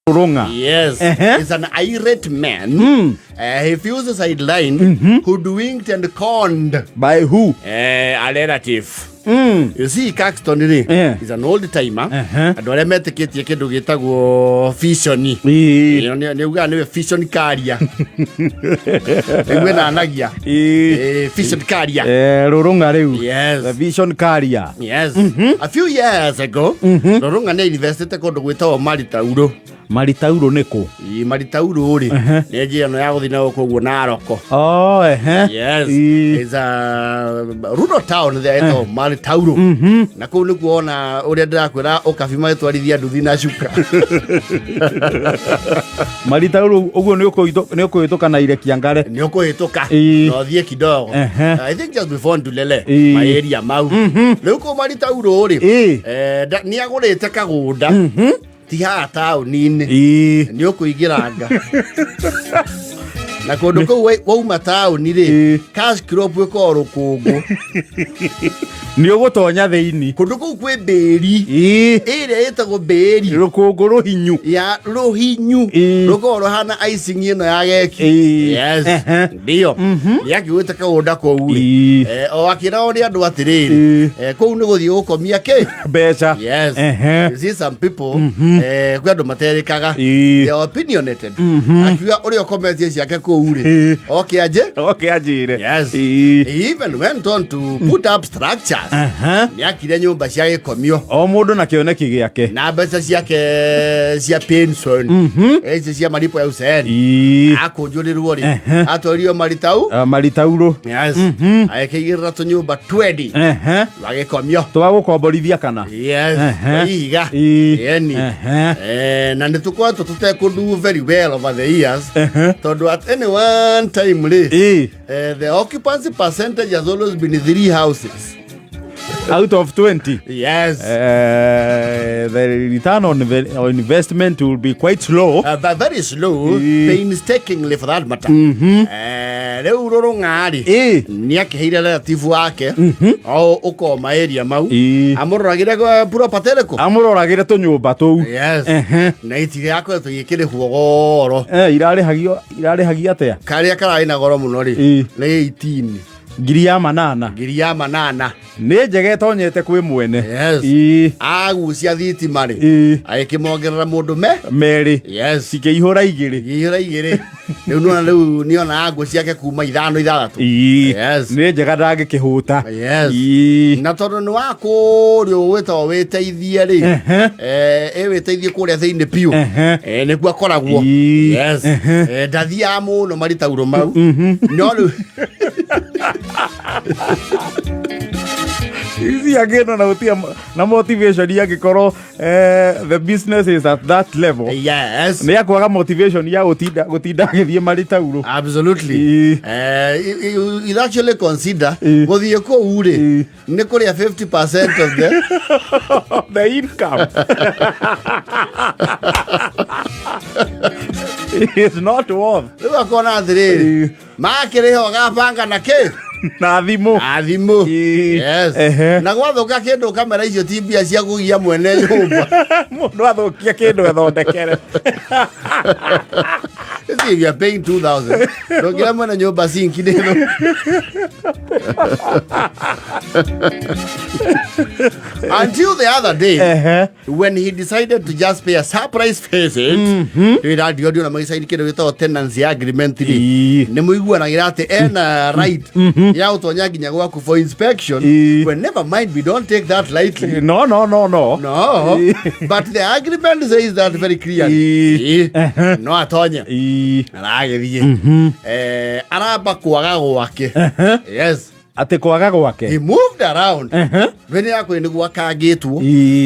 Rũrũng'a. Yes. Ehe. Is an irate man. He feels sidelined, hoodwinked and conned. By who? A relative. You see, Caxton rĩ, is an old timer. Andũ arĩa metĩkĩtie kĩndũ gĩtagwo vision. Ĩĩ. Nĩ ugaga nĩwe vision carrier. Nĩguo ĩnanagia. Vision carrier. Rũrũng'a rĩu. Yes. The vision carrier. Yes. A few years ago, Rũrũng'a nĩ investĩte kũndũ gwĩtagwo Maritauro. Maritauro nĩ kũ? Ĩ, Maritauro rĩ, nĩ njĩra ĩno ya gũthiĩ na gũkũ ũguo Naroko. Oh, ehe. Yes. Ĩ. It's a rural town there ĩtagwo Maritauro. Na kũu nĩkuo ona ũrĩa ndĩrakwĩra ũkabi magĩtwarithia nduthi na cuka. Maritauro ũguo nĩ ũkũhĩtũka na irekia ngare. Nĩ ũkũhĩtũka Ĩ. na ũthiĩ kidogo. I think just before Ndulele Ĩ. area mau. Rĩu kũu Maritauro rĩ, Ĩ. nĩ agũrĩte kagũnda ti haha taũni-inĩ. Nĩ ũkũingĩranga na kũndũ kũu wauma taũni rĩ, cash crop ĩkoragwo rũkũngũ. Nĩ ũgũtonya thĩinĩ. Kũndũ kũu kwĩ mbĩri ĩrĩa ĩtagwo mbĩri. Rũkũngũ rũhinyu. Ya rũhinyu. Rũkoragwo rũhana icing ĩno ya geki. Yes. Ndio nĩ akiugĩte kagũnda kũu rĩ, o akĩragwo nĩ andũ atĩrĩrĩ, kũu nĩ gũthiĩ gũkomia kĩ Mbeca. Yes. You see some people, kwĩ andũ materĩkaga. They are opinionated. Akiuga ũrĩa ũkometie ciake kũu rĩ, oke anje. Oke anjĩre. Yes. He even went on to put up structures. Nĩ akire nyũmba cia gĩkomio. O mũndũ na kĩoneki gĩake. Na mbeca ciake cia pension, ici cia malipo ya uzeeni, akũnjũrĩrwo rĩ, atwarirwo Maritau. Ah, Maritauro. Yes. Agĩkĩigĩrĩra tũnyũmba 20 twa gĩkomio. Twa gũkomborithia kana? Yes. Ihiga. Yeni. Na nĩ tũkoretwo tũtekũndu very well over the years, tondũ at any one time rĩ, the occupancy percentage has always been three houses Out of 20. Yes. The return on investment will be quite slow. But very slow, painstakingly for that matter. Rĩu Rũrũng'a rĩ, nĩ akĩheire relative wake o ũkoma area mau, amũroragĩre property ĩrĩkũ? Amũroragĩre tũnyũmba tũu. Yes. Na itirĩ yakoretwo igĩkĩrĩhwo goro. Irarĩhagio atĩa? Karĩa kararĩ na goro mũno rĩ, nĩ 18. Ngiri ya manana. Ngiri ya manana. Nĩ njega ĩtonyete kwĩ mwene. Yes. Agucia thitima rĩ, agĩkĩmongerera mũndũ me merĩ. Yes. Cikĩihũra igĩrĩ. Igĩihũra igĩrĩ. Rĩu nĩwona, rĩu nĩonaga ngũ ciake kuma ithano ithathatũ. Yes. Nĩ njega ndangĩkĩhũta. Yes. Na tondũ nĩ wa kũrĩa wĩtagwo wĩteithie rĩ, ĩ wĩteithie kũrĩa thĩinĩ biũ. Nĩkuo akoragwo. Yes. Ndathiaga mũno maritauro mau, no rĩu Ici angĩno na gũtirĩ na motivation angĩkorwo the business is at that level. Nĩ akwaga motivation ya gũtinda agĩthiĩ maritauro. Absolutely. You actually consider gũthiĩ kũu rĩ, nĩ kũrĩa 50% of the income. It's not worth. Rĩu akona atĩrĩrĩ, makĩrĩha ũgabanga na kĩ? Na thimũ. Na thimũ. Yes. Na gwathũka kĩndũ kamera icio ti mbia cia kũgia mwene nyũmba. Mũndũ athũkia kĩndũ ethondekere. See, if you are paying 2000, ndũngĩra mwene nyũmba sinki nĩ thũ. Until the other day, when he decided to just pay a surprise visit, rä ndio ndio na magĩcaini kĩndũ gĩtagwo tenancy agreement rĩ, nĩ mũiguanagĩra atĩ ena right ya gũtonya nginya gwaku for inspection. Well, never mind, we don't take that lightly. No, no, no, no. No, but the agreement says that very clearly. No atonye. Aragĩthiĩ, aramba kwaga gwake. Yes. Atĩ kwaga gwake. He moved around. Vene yako nĩ gwakangĩtwo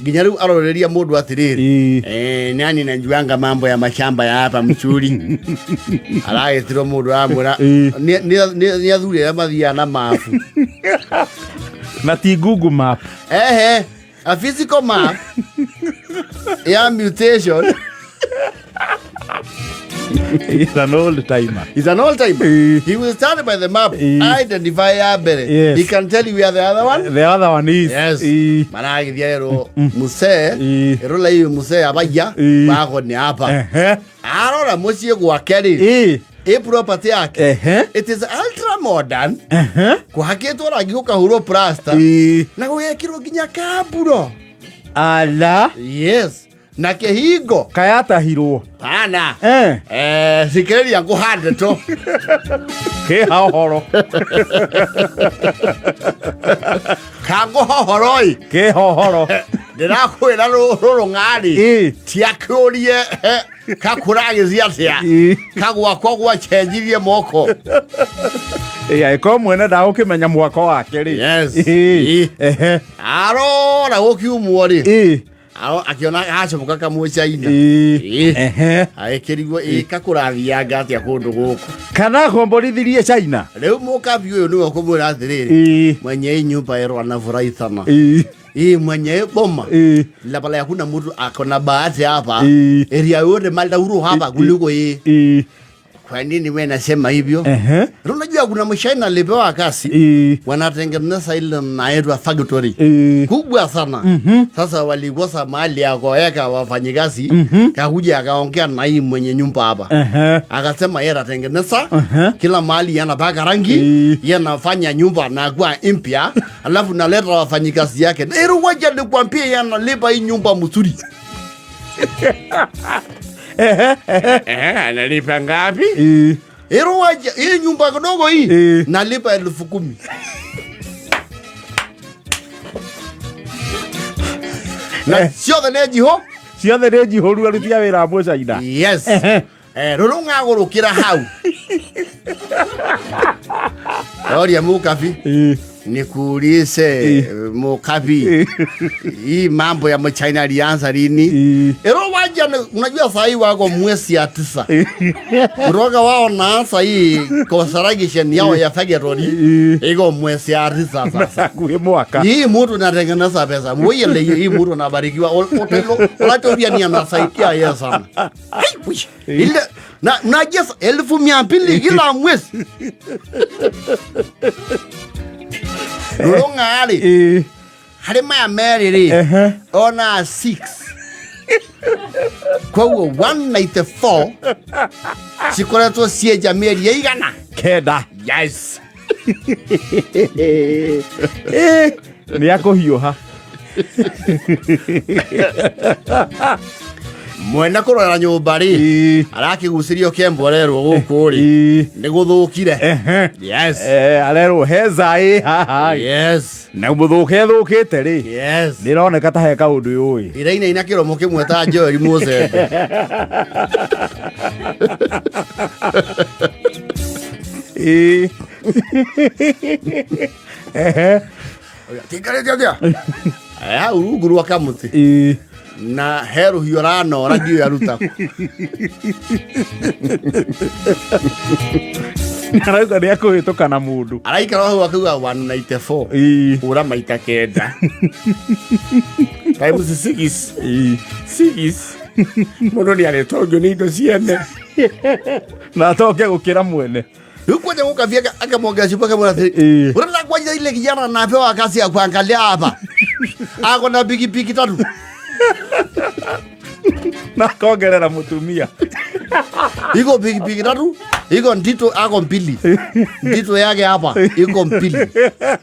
nginya rĩu aroreria mũndũ atĩrĩrĩ, nani najuanga mambo ya mashamba ya hapa mchuri. Aragĩtirwo mũndũ aramwĩra nĩ athuri arĩa mathiaga na mabu. Na ti Google Map. Ehe, a physical map ya mutation. He's an old timer. He's an old timer. Eh. He will stand by the map, Eh. identify ya mbere. Yes. He can tell you where the other one. The other one is. Yes. Eh. Maragithia erwo musee Eh. erwo iyo musee abaiya Eh. bago ni hapa. Ehe. Arora muciĩ gwake rĩ Eh. ĩ property yake Ehe. it is ultra modern Ehe. kũhakĩtwo rangi gũkahũrwo plaster Eh. na gũgekĩrwo nginya kamburo. Ala. Yes. Na kĩhingo Kayatahirwo. pana. Eh. Eh, thikĩrĩria ngũhande to Kĩha ũhoro. kangũhohoroi Kĩha ũhoro. ndĩrakwĩra rũrũng'arĩ Eh. tiakĩũrie kakũragĩthi atĩa Eh. kagwakwa gwacenjirie moko. Ĩ, angĩkorwo mwene ndagũkĩmenya mwako wake rĩ. Yes. Ĩ. Ĩ. Ehe. Arora gũkiumwo rĩ Ĩ. Akĩona gacomoka kamũcaina. Ĩ. Ĩ. Ehe. Agĩkĩrigwo ĩ kakũrathianga atĩa kũndũ gũkũ. Kana komborithirie China. Rĩu mũkabi ũyũ nĩwe ũkũmwĩra atĩrĩrĩ, Ĩ. mwenye hii nyumba ero anafurahi sana. Ĩ. Hii mwenye hii boma Ĩ. labala hakuna mtu akona bahati hapa Ĩ. area yote maldauro hapa kuliko yeye. Ĩ. Kwa nini wewe nasema hivyo? Ehe. Unajua kuna mshaina alipewa kazi Ĩ. wanatengeneza ile naitwa factory Ĩ. kubwa sana. Sasa walikosa mahali ya kuweka wafanyikazi, kakuja akaongea na hii mwenye nyumba hapa. Ehe. Akasema yeye atatengeneza Ehe. kila mahali, anapaka rangi, yeye anafanya nyumba na kuwa mpya, alafu naleta wafanyikazi yake. Na hilo wacha nikwambie, yeye analipa hii nyumba mzuri. Ehe. Ehe. Eh, analipa ngapi? Ĩ. Hilo wacha hii nyumba kidogo hii Eh. nalipa 10,000. Na ciothe nĩ njiho. Ciothe nĩ njihũru aruti a wĩra a mũcaina. Yes. Ehe. Eh, rũrũ ng'agũrũkĩra hau. Oria mũkabi. Ĩ. Nikuulize Eh. mukabi, hii mambo ya mchina alianza lini? Ĩ. Ero waja unajua sahi wako mwezi ya 9 kutoka wao naanza hii construction yao ya factory iko mwezi ya 9 sasa. Hakuhĩ mwaka. Hii mtu natengeneza pesa mwile, hii mtu anabarikiwa ulatoria ni anasaidia yeye sana. Ai, ui. Ile na najesa 200,000 kila mwezi. Rũng'arĩ Ĩ. harĩ maya merĩ rĩ Ehe. ona 6 koguo 194 cikoretwo cienja mĩeri ĩigana. 9. Yes. Ĩ. Nĩ akũhiũha. Mwene kũrora nyũmba rĩ Ĩ. arakĩgucĩrio kĩemborerwo gũkũ rĩ Ĩ. nĩ gũthũkire. Ehe. Yes. Eh, arerwo heza ĩ haha. Yes. Na mũthũke thũkĩte rĩ. Yes. Nĩ ĩroneka ta he kaũndũ yũĩ. Irainaina kĩromo kĩmwe ta Joel Mũcembe. Ĩ. Ehe. Tingarĩte atĩa? Eh, hau rungu rwa kamũtĩ Ĩ. na he rũhiũ ranora ndiũĩ aruta. Arauga nĩ akũhĩtũka na mũndũ. Araikara hau akauga 194 Ĩ. hũra maita 9 times 6 Ĩ. 6 mũndũ nĩ arĩtongio nĩ indo ciene. Na atoke gũkĩra mwene. Rĩu kwanja gũkabia akamwongea cuba akamwĩra atĩrĩ, Ĩ. unataka kwanja ile kijana napewa kazi ya kuangalia hapa ako na pikipiki 3 Na akongerera mũtumia. iko pikipiki 3 iko ndito ako 2 ndito yake hapa iko 2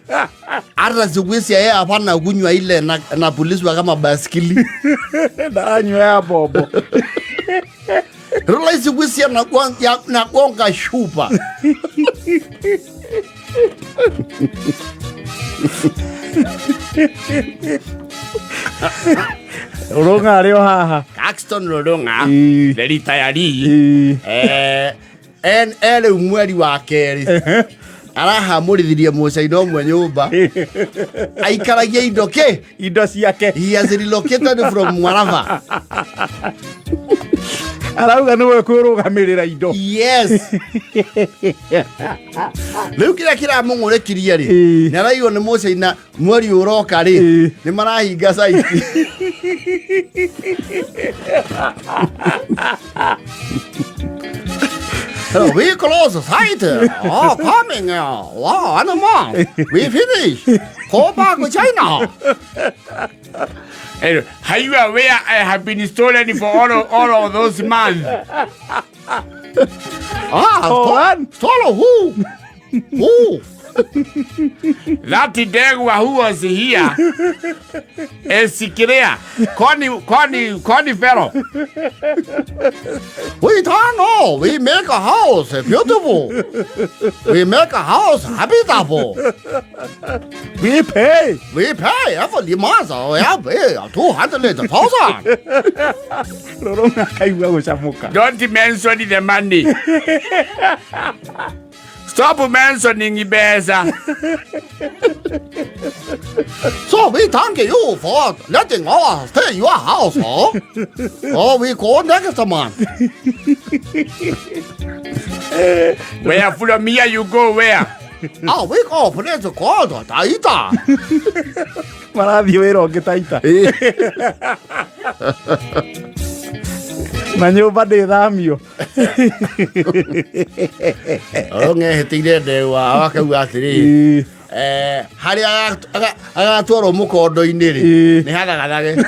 hata siku hizi yeye hapana kunywa ile na polisi kama baskili. Ndaranyua ya bombo. Rula siku hizi nagonga shupa. Rũng'a arĩ o haha. Caxton Rũrũng'a Ĩ. the retiree. Ĩ. Eh, en rĩu mweri wa kerĩ arahamũrithirie mũcaina ũmwe nyũmba aikaragia indo kĩ. Indo ciake. He has relocated from Mwarava. Arauga nĩwe kwĩrũgamĩrĩra indo. Yes. Rĩu kĩrĩa kĩramũng'ũrĩkirie rĩ Ĩ. nĩ araigwo nĩ mũcaina mweri ũroka rĩ Ĩ. nĩ marahinga saiti. We close site. Oh, coming. Wow, one month. We finish. Go back to China. Hey, are you aware I have been stolen for all of those months? Ah, Stolen? Stolen who? Who? That Ndegwa who was here is clear. Connie, Connie, Connie Fellow. We don't know. We make a house beautiful. We make a house habitable. We pay. We pay every month. We pay 200,000. Rũrũng'a akaigua gũcamũka. Don't mention the money. Stop mentioning mbeca. So we thank you for letting us stay your house. Huh? Oh, we go next month. Where from here you go where? Ah, we go place called Taita. Marathiĩ wĩra ũngĩ Taita. Na nyũmba ndĩthamio. Ng'ehĩtĩire ndegwa akauga atĩrĩ Ĩĩ. Harĩa agatwarwo mũkondo-inĩ rĩ Ĩĩ. nĩ hathagathage.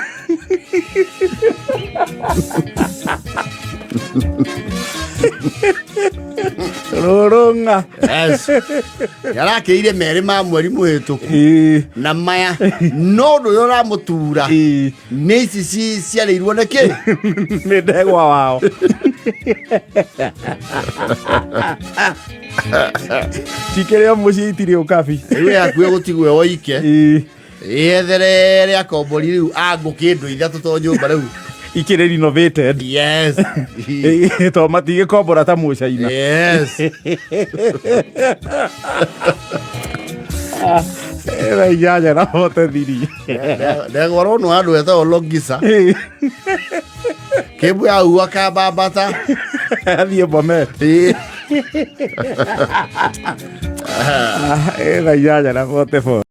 Rũrũng'a. Yes. Nĩarakĩire merĩ ma mweri mũhĩtũku Ĩĩ. na maya no ũndũ ũrĩa ũramũtura Ĩĩ. nĩ ici ciarĩirwo nĩ kĩ Nĩ ndegwa wao. Cikĩrĩ o mũciĩ itirĩ ũkabi. Rĩu yakuĩ gũtigwo woike Ĩĩ. yetherere akombori rĩu angũ kĩndũ ithatũ to nyũmba rĩu. Ikĩrĩ renovated. Yes. Ĩĩ, to matigĩkombora ta mũcaina. Yes. Thaa 8 na 43. Ndegwa ronwo handũ etagwo Longisa kĩmbu yau akambambata. Athiĩ Bomet. Ĩĩ. Thaa 8 na 44.